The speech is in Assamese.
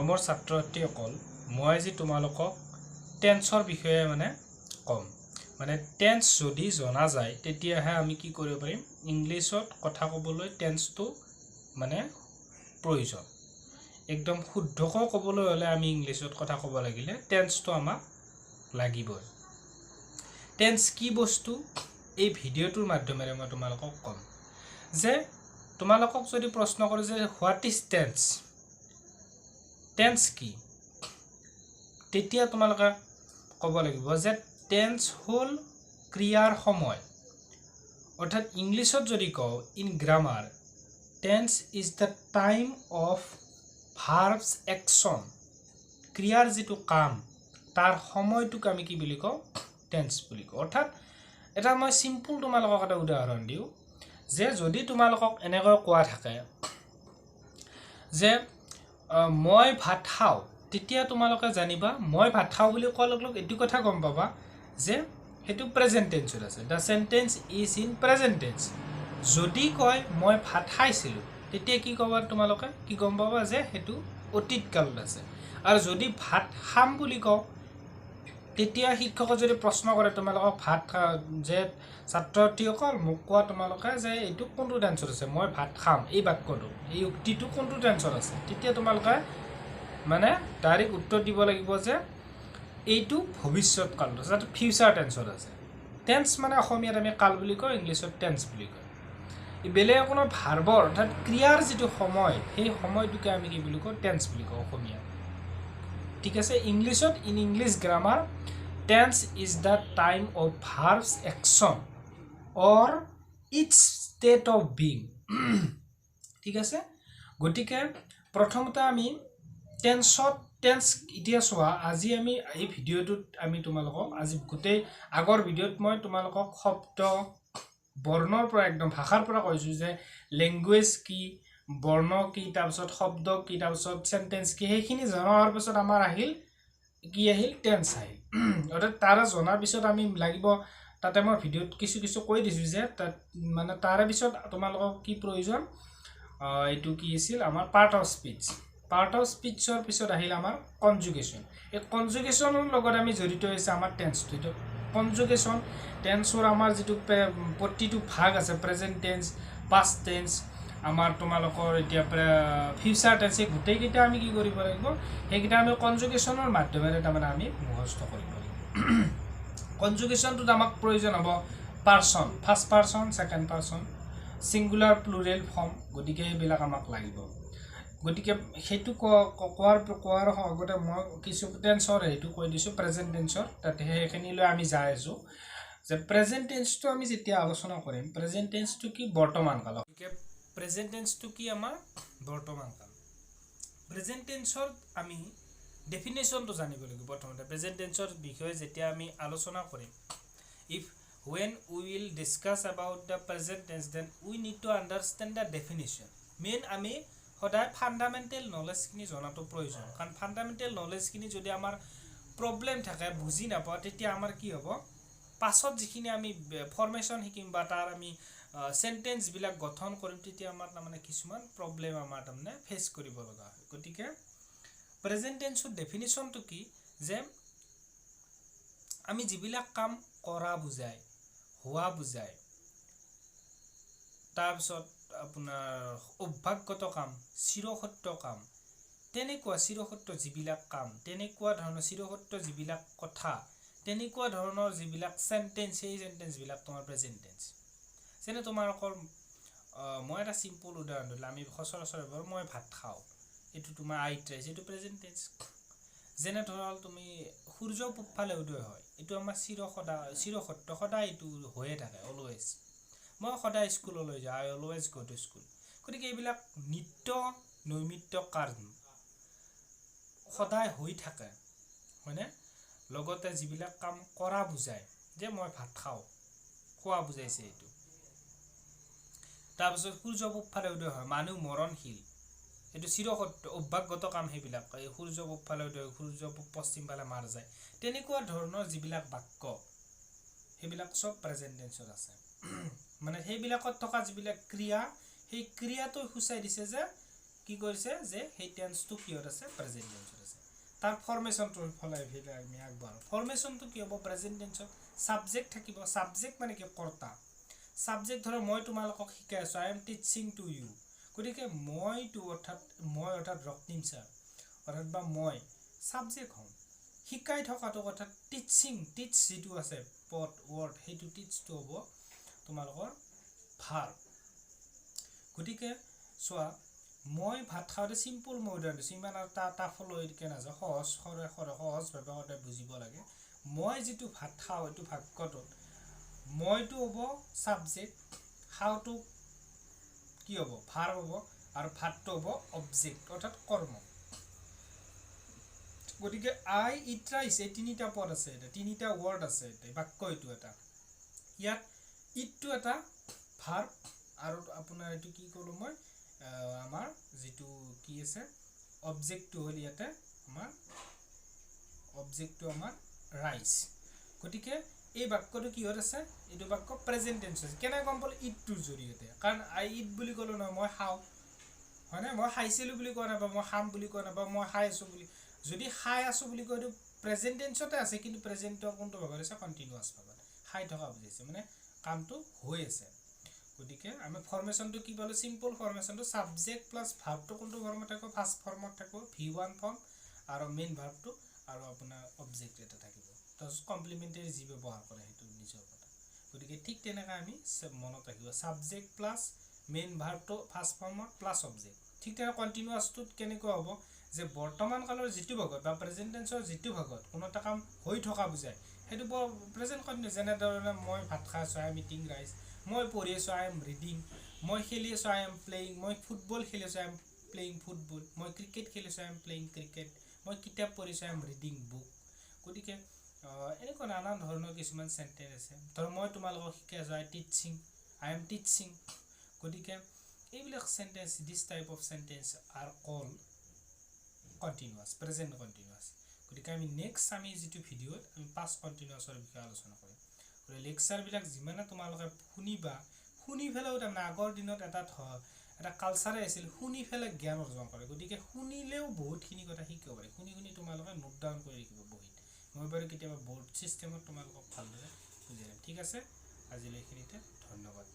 মৰমৰ ছাত্ৰ ছাত্ৰীসকল, মই আজি তোমালোকক টেন্সৰ বিষয়ে মানে ক'ম। মানে টেন্স যদি জনা যায়, তেতিয়াহে আমি কি কৰিব পাৰিম? ইংলিছত কথা ক'বলৈ টেন্সটো মানে প্ৰয়োজন। একদম শুদ্ধকৈ ক'বলৈ হ'লে, আমি ইংলিছত কথা ক'ব লাগিলে টেন্সটো আমাক লাগিবই। টেন্স কি বস্তু, এই ভিডিঅ'টোৰ মাধ্যমেৰে মই তোমালোকক ক'ম যে তোমালোকক যদি প্ৰশ্ন কৰে যে "What is tense?", tense কি, তেতিয়া তোমালোকে ক'ব লাগিব যে টেন্স হ'ল ক্ৰিয়াৰ সময়। অৰ্থাৎ ইংলিছত যদি কওঁ, in grammar, tense is the time of verb's action. ক্ৰিয়াৰ যিটো কাম, তাৰ সময়টোক আমি কি বুলি কওঁ? টেন্স বুলি কওঁ। অৰ্থাৎ এটা মই চিম্পুল তোমালোকক এটা উদাহৰণ দিওঁ যে যদি তোমালোকক এনেকৈ কোৱা থাকে যে মই ভাত খাওঁ, তেতিয়া তোমালোকে জানিবা, মই ভাত খাওঁ বুলি কোৱাৰ লগে লগে এইটো কথা গম পাবা যে সেইটো প্ৰেজেণ্ট টেন্সত আছে। The sentence is in present tense. যদি কয় মই ভাত খাইছিলোঁ, তেতিয়া কি ক'বা তোমালোকে? কি গম পাবা যে সেইটো অতীত কালত আছে। আৰু যদি ভাত খাম বুলি কওঁ, তেতিয়া শিক্ষকে যদি প্ৰশ্ন কৰে তোমালোকক ভাত যে ছাত্ৰ ছাত্ৰীসকল, মোক কোৱা তোমালোকে যে এইটো কোনটো টেন্সত আছে, মই ভাত খাম, এই বাক্যটো, এই উক্তিটো কোনটো টেন্সত আছে, তেতিয়া তোমালোকে মানে ডাইৰেক্ট উত্তৰ দিব লাগিব যে এইটো ভৱিষ্যত কালত আছে, অৰ্থাৎ ফিউচাৰ টেন্সত আছে। টেন্স মানে অসমীয়াত আমি কাল বুলি কওঁ, ইংলিছত টেন্স বুলি কয়। এই বেলেগ কোনো ভাৰ্বৰ, অৰ্থাৎ ক্ৰিয়াৰ যিটো সময়, সেই সময়টোকে আমি কি বুলি কওঁ? টেন্স বুলি কওঁ অসমীয়াত। ঠিক আছে? ইংলিছত, in English grammar, tense is the time of verb's action or its state of being. ঠিক আছে? গতিকে প্ৰথমতে আমি টেন্স এতিয়া চোৱা, আজি আমি এই ভিডিঅ'টোত আমি তোমালোকক আজি গোটেই আগৰ ভিডিঅ'ত মই তোমালোকক শব্দ বৰ্ণৰ পৰা, একদম ভাষাৰ পৰা কৈছোঁ যে লেংগুৱেজ কি, বৰ্ণ কি, তাৰপিছত শব্দ কি, তাৰপিছত চেণ্টেঞ্চ কি। সেইখিনি জনাৰ পিছত আমাৰ আহিল কি? আহিল টেন্স আহিল। অৰ্থাৎ তাৰে জনাৰ পিছত আমি লাগিব তাতে মই ভিডিঅ'ত কিছু কিছু কৈ দিছোঁ যে তাত মানে তাৰে পিছত তোমালোকক কি প্ৰয়োজন। এইটো কি আছিল আমাৰ? Part of speech. Part of স্পীচৰ পিছত আহিল আমাৰ কনজুগেশ্যন। এই কনজুগেশ্যনৰ লগত আমি জড়িত হৈছে আমাৰ টেন্সটো। এইটো কনজুগেশ্যন টেন্সৰ আমাৰ যিটো প্ৰতিটো ভাগ আছে, প্ৰেজেণ্ট টেন্স, পাষ্ট টেন্স, আমাৰ তোমালোকৰ এতিয়া ফিউচাৰ টেন্স, এই গোটেইকেইটা আমি কি কৰিব লাগিব? সেইকেইটা আমি কনজুগেশ্যনৰ মাধ্যমেৰে তাৰমানে আমি মুখস্থ কৰিব লাগিব। কনজুগেশ্যনটোত আমাক প্ৰয়োজন হ'ব person, first person, second person, singular, plural form. গতিকে সেইবিলাক আমাক লাগিব। গতিকে সেইটো কোৱাৰ আগতে মই কিছু টেন্সৰ হেৰিটো কৈ দিছোঁ, প্ৰেজেণ্ট টেন্সৰ। তাতে সেইখিনিলৈ আমি যাই আছোঁ যে প্ৰেজেণ্ট টেন্সটো আমি যেতিয়া আলোচনা কৰিম, প্ৰেজেণ্ট টেন্সটো কি? বৰ্তমান কাল। গতিকে প্ৰেজেণ্ট টেন্সটো কি আমাৰ? বৰ্তমান কাল। প্ৰেজেণ্ট টেন্সৰ আমি ডেফিনেশ্যনটো জানিব লাগিব প্ৰথমতে। প্ৰেজেণ্ট টেন্সৰ বিষয়ে যেতিয়া আমি আলোচনা কৰিম, if when we will discuss about the present tense, then we need to understand the definition. Main আমি সদায় ফাণ্ডামেণ্টেল নলেজখিনি জনাটো প্ৰয়োজন, কাৰণ ফাণ্ডামেণ্টেল নলেজখিনি যদি আমাৰ প্ৰব্লেম থাকে, বুজি নাপাওঁ, তেতিয়া আমাৰ কি হ'ব? পাছত যিখিনি আমি ফৰ্মেশ্যন শিকিম বা তাৰ আমি চেণ্টেঞ্চবিলাক গঠন কৰিম, তেতিয়া আমাৰ তাৰমানে কিছুমান প্ৰব্লেম আমাৰ তাৰমানে ফেচ কৰিব লগা হয়। গতিকে প্ৰেজেণ্ট টেন্সৰ ডেফিনেশ্যনটো কি যে আমি যিবিলাক কাম কৰা বুজায়, হোৱা বুজায়, তাৰপিছত আপোনাৰ অভ্যাসগত কাম, চিৰসত্য কাম, তেনেকুৱা চিৰসত্য যিবিলাক কাম, তেনেকুৱা ধৰণৰ চিৰসত্য যিবিলাক কথা, তেনেকুৱা ধৰণৰ যিবিলাক চেণ্টেঞ্চ, সেই চেণ্টেঞ্চবিলাক তোমাৰ প্ৰেজেণ্ট টেন্স। যেনে তোমালোকৰ মই এটা চিম্পল উদাহৰণ দিলোঁ, আমি সচৰাচৰ ব্যৱহাৰ, মই ভাত খাওঁ, এইটো তোমাৰ I eat rice, এইটো প্ৰেজেণ্ট টেন্স। যেনে ধৰা তুমি সূৰ্য পূবফালে উদয় হয়, এইটো আমাৰ চিৰসত্য, সদায় এইটো হৈয়ে থাকে, অলৱেজ। মই সদায় স্কুললৈ যাওঁ, I always go to school. গতিকে এইবিলাক নিত্য নৈমিত্য কাৰ্য, সদায় হৈ থাকে, হয়নে? লগতে যিবিলাক কাম কৰা বুজায় যে মই ভাত খাওঁ, খোৱা বুজাইছে এইটো। তাৰপিছত সূৰ্য পূবফালে উদয় হয়, মানুহ মৰণশীল, এইটো চিৰসত্য, অভ্যাসগত কাম সেইবিলাক। এই সূৰ্য পূবফালে উদয়, সূৰ্য পশ্চিম ফালে মাৰ যায়, তেনেকুৱা ধৰণৰ যিবিলাক বাক্য, সেইবিলাক চব প্ৰেজেণ্ট টেন্সত আছে। মানে সেইবিলাকত থকা যিবিলাক ক্ৰিয়া, সেই ক্ৰিয়াটো সূচাই দিছে যে কি কৰিছে যে সেই টেন্সটো কিহত আছে, প্ৰেজেণ্ট টেন্সত আছে। তাৰ ফৰ্মেশ্যনটোৰ ফালে আমি আগবাঢ়ো। ফৰ্মেশ্যনটো কি হ'ব, প্ৰেজেণ্ট টেন্সত ছাবজেক্ট থাকিব। ছাবজেক্ট মানে কি, কৰ্তা। ছাবজেক্ট ধৰক মই তোমালোকক শিকাই আছোঁ, I am teaching to you. গতিকে মইটো অৰ্থাৎ মই অৰ্থাৎ ৰক্তিম ছাৰ অৰ্থাৎ বা মই ছাবজেক্ট হ'ম। শিকাই থকাটো অৰ্থাৎ টিচিং, টিচ যিটো আছে পদ ৱৰ্ড, সেইটো টিচটো হ'ব তোমালোকৰ ভাৰ্ব। গতিকে চোৱা, মই ভাত খাওঁতে চিম্পুল মই উদাহৰণ দিছোঁ, ইমান আৰু টাফলৈকে নাযাওঁ, সহজ সৰে সহজভাৱে সদায় বুজিব লাগে। মই যিটো ভাত খাওঁ এইটো বাক্যটোত মইটো হ'ব ছাবজেক্ট, খাওঁটো কি হ'ব, ভাৰ্ব হ'ব, আৰু ভাতটো হ'ব অবজেক্ট অৰ্থাৎ কৰ্ম। গতিকে আই it rice, এই তিনিটা পদ আছে, এতিয়া তিনিটা ৱৰ্ড আছে, এতিয়া বাক্য এইটো এটা। ইয়াত ইটটো এটা ভাৰ্ব, আৰু আপোনাৰ এইটো কি ক'লোঁ মই, আমাৰ যিটো কি আছে অবজেক্টটো হ'ল ইয়াতে আমাৰ অবজেক্টটো আমাৰ ৰাইচ। গতিকে এই বাক্যটো কিহত আছে, এইটো বাক্য প্ৰেজেণ্ট টেন্স আছে। কেনেকৈ গম পালোঁ, ইটটোৰ জৰিয়তে। কাৰণ আই it বুলি ক'লোঁ নহয়, মই খাওঁ হয়নে, মই খাইছিলোঁ বুলি কোৱা নাই, বা মই খাম বুলি কোৱা নাই, বা মই খাই আছোঁ বুলি। যদি খাই আছোঁ বুলি কয় এইটো প্ৰেজেণ্ট টেন্সতে আছে, কিন্তু প্ৰেজেণ্টৰ কোনটো ভাগত আছে, কণ্টিনিউৱাছ ভাগত, খাই থকা বুজাইছে, মানে কামটো হৈ আছে। গতিকে আমি ফৰ্মেশ্যনটো কি পালোঁ, চিম্পল ফৰ্মেশ্যনটো ছাবজেক্ট প্লাছ ভাৰ্বটো কোনটো ফৰ্মত থাকিব, ফাৰ্ষ্ট ফৰ্মত থাকিব, V1 form, আৰু মেইন ভাৰ্বটো আৰু আপোনাৰ অবজেক্ট এটা থাকিব। তাৰপিছত কমপ্লিমেণ্টাৰী যি ব্যৱহাৰ কৰে সেইটো নিজৰ কথা। গতিকে ঠিক তেনেকৈ আমি মনত ৰাখিব, ছাবজেক্ট প্লাছ মেইন ভাৰ্বটো ফাৰ্ষ্ট ফৰ্মত প্লাছ অবজেক্ট। ঠিক তেনেকৈ কণ্টিনিউৱাছটোত কেনেকুৱা হ'ব, যে বৰ্তমান কালৰ যিটো ভাগত বা প্ৰেজেণ্ট টেন্সৰ যিটো ভাগত কোনো এটা কাম হৈ থকা বুজায়, সেইটো বৰ প্ৰেজেণ্ট কণ্টিনিউৱাছ। যেনেধৰণে মই ভাত খাই আছোঁ, I am eating rice. মই পঢ়ি আছোঁ, I am reading. মই খেলি আছোঁ, I am playing. মই ফুটবল খেলি আছোঁ, I am playing football. মই ক্ৰিকেট খেলিছোঁ, I am playing cricket. মই কিতাপ পঢ়িছোঁ, I am reading book. গতিকে এনেকুৱা নানান ধৰণৰ কিছুমান চেণ্টেঞ্চ আছে। ধৰক মই তোমালোকক শিকাই আছোঁ, I teaching, I am teaching. গতিকে এইবিলাক sentence, this type of sentence are call continuous, present continuous. গতিকে আমি নেক্সট আমি যিটো ভিডিঅ'ত আমি পাষ্ট কণ্টিনিউৱাছৰ বিষয়ে আলোচনা কৰিম। গতিকে লেকচাৰবিলাক যিমানে তোমালোকে শুনিবা, শুনি পেলাইও তাৰমানে আগৰ দিনত এটা কালচাৰে আছিল, শুনি পেলাই জ্ঞান অৰ্জন কৰে। গতিকে শুনিলেও বহুতখিনি কথা শিকিব পাৰি। শুনি শুনি তোমালোকে নোট ডাউন কৰি ৰাখিব বহীত। মই বাৰু কেতিয়াবা বৰ্ড ছিষ্টেমত তোমালোকক ভালদৰে বুজাই দিম। ঠিক আছে, আজিলৈ এইখিনিতে, ধন্যবাদ।